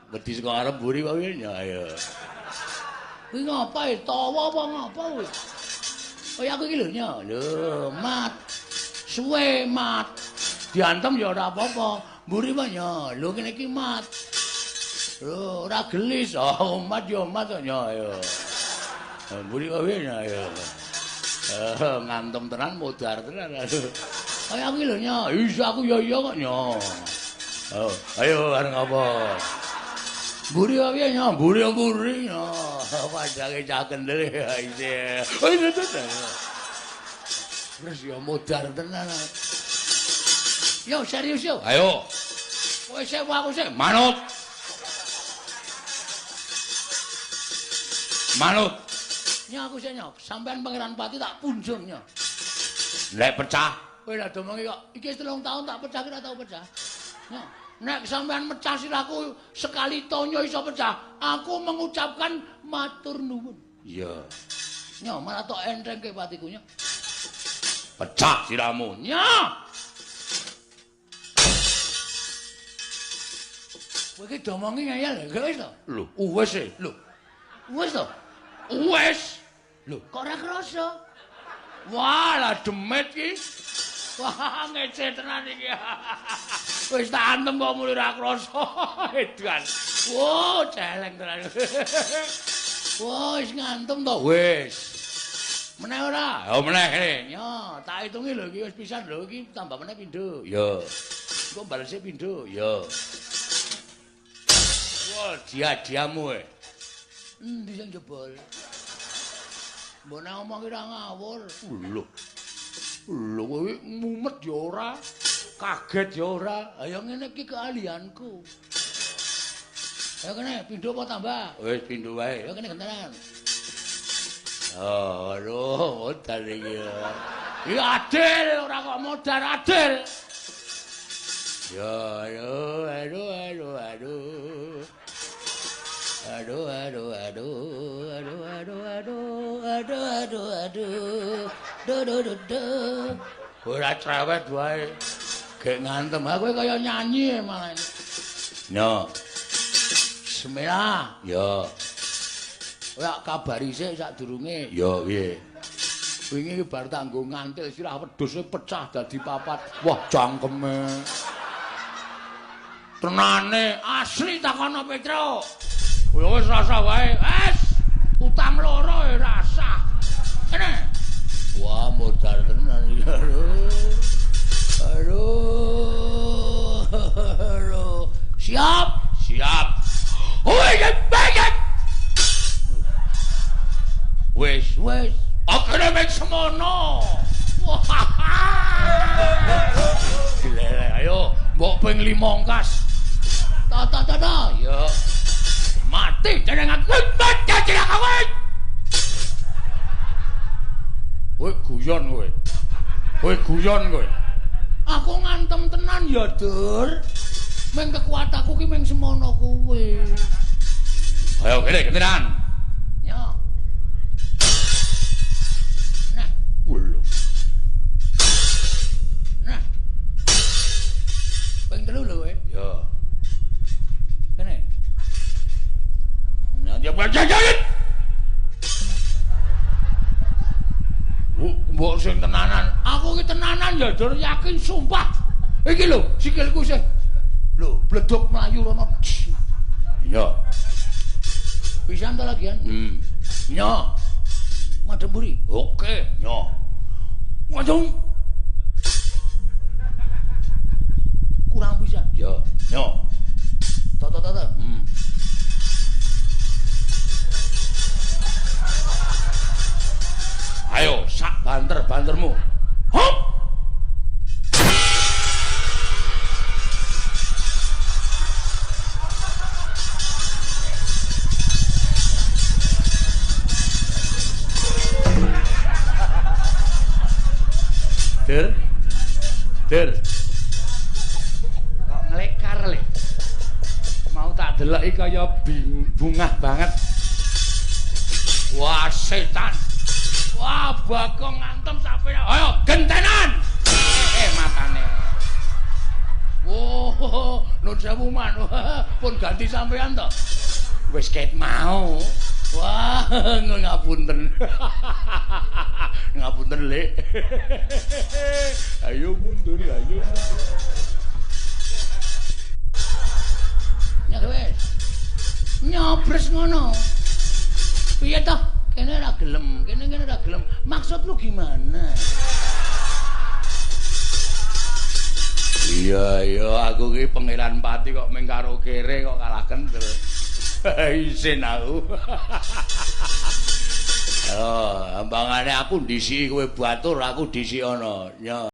Wedi saka arep mburi wae ya ayo. Kuwi ngapa e? Tawa apa ngapa kuwi? Kaya aku iki lho nya. Lho, mat. Suwe mat. Diantem ya ora apa-apa. Mburi wae nya. Lho kene iki mat. Lho, ora gelis. Oh, mat ya mat nya ayo. Mburi wae nya ayo. Ngantem tenan modar tenan. Kaya aku iki lho nya. Iya aku ya iya kok nya. Oh, ayo arep ngapa? Mburi wae nya, mburi-mburi nya. Padake cah kendel ya isih. Oh, iya terus ya modar tenan. Yo serius yo. Ayo. Kowe sik aku sik manut. Manut. Nya aku sik nya, sampean Pangeran Pati tak punjung nya. Nek pecah, kowe lha domongi kok iki 3 tahun tak pecah ora tau pecah. Nya, nek sampean mecah sirahku sekali tonyo iso pecah, aku mengucapkan matur nuwun. Iya. Nya malah tok entengke patiku nya. Pecah sirahmu. Nya. Kowe iki domongi ngeyel gak wis to? Lho, wis e. Lho. Wis to? Wis. Lho, kok ora krasa? Wah, lah demit iki. Wah, ngece tenan iki. Wis tak antem kok muni ora krasa. Edan. Wah, celeng tenan. Wah, wis ngantem to? Wis. Meneh ora? Ya meneh kene. Ya, tak hitungi lho iki wis pisan lho iki tambah meneh pindho. Ya. Engko balese pindho. Ya. Wah, dia-diamu e. Endi sing jebol? Mbok nek omong ki ora ngawur. Lho. Lho kowe mumet ya ora, kaget ya ora. Ayo ngene iki keahlianku. Ayo kene pindho apa tambah? Wis pindho wae. Ayo kene gentenan. Oh, aduh, modar iki. Iki adil ora kok modar adil. Ya, aduh, aduh, aduh, aduh. Aduh, aduh, aduh, aduh, aduh, aduh, aduh, aduh, aduh, do, do, do, do. Ora cerewet wae. Gek ngantem aku kaya nyanyi malah. Yo. Bismillah. Yo. Kowe kabari sik sadurunge. Yo piye? Wingi iki bar tanggo ngantil sirah wedhuse pecah dadi papat. Wah, cangkeme. Tenane asli takono Petro. Wis rasa wae. Wis utang loro ya rasa. Kene. Wah, modar tenan iki. Aduh. Aduh. Siap? Siap. Woi, banget. Wis, wis. Akene mek semono. Dilele, ayo mbok ping 5 ongkas. Ta ta ta ta. Ya. Mati jeneng aku mati jeneng kowe. Kowe guyon kowe. Kowe guyon kowe. Aku ngantem tenan ya, Dur. Meng kekuatanku ki meng semono kuwi. Ayo kene gentenan. Yo. Nah, lho. Nah. Ping 3 lho kowe. Yo. Kene. Ya jajan. Mbok sing tenanan. Aku ki tenanan ya, Dur, yakin sumpah. Iki lho, sikilku sing lho bledok mlayu rono. Iya. Pisan ta lagian? Nyo. Madhep mburi. Oke, nyo. Ngajung. Kurang pisan. Ya, nyo. Ta ta ta ta. Ayo, sak banter-bantermu. Hop. Dir. Dir. Kok nglekar le. Mau tak deloki kaya bungah banget. Wah, setan. Wah, Bagong ngantem sampe. Ayo gentenan. Matane. Wah, Oh, nun sewu man. Pun ganti sampean to. Wis ket mau. Wah, ngapunten. Ngapunten, Lek. Ayo mundur, ayo. Ya wis. Nyobres ngono. Piye toh? Kene ora gelem, kene kene ora gelem. Maksud lu gimana? Iya, iya, aku ki Pangeran Pati kok mung karo kere kok kalah kendel. Isin aku. Oh, ambangane aku ndisiki kowe batur, aku dhisik ana. Ya.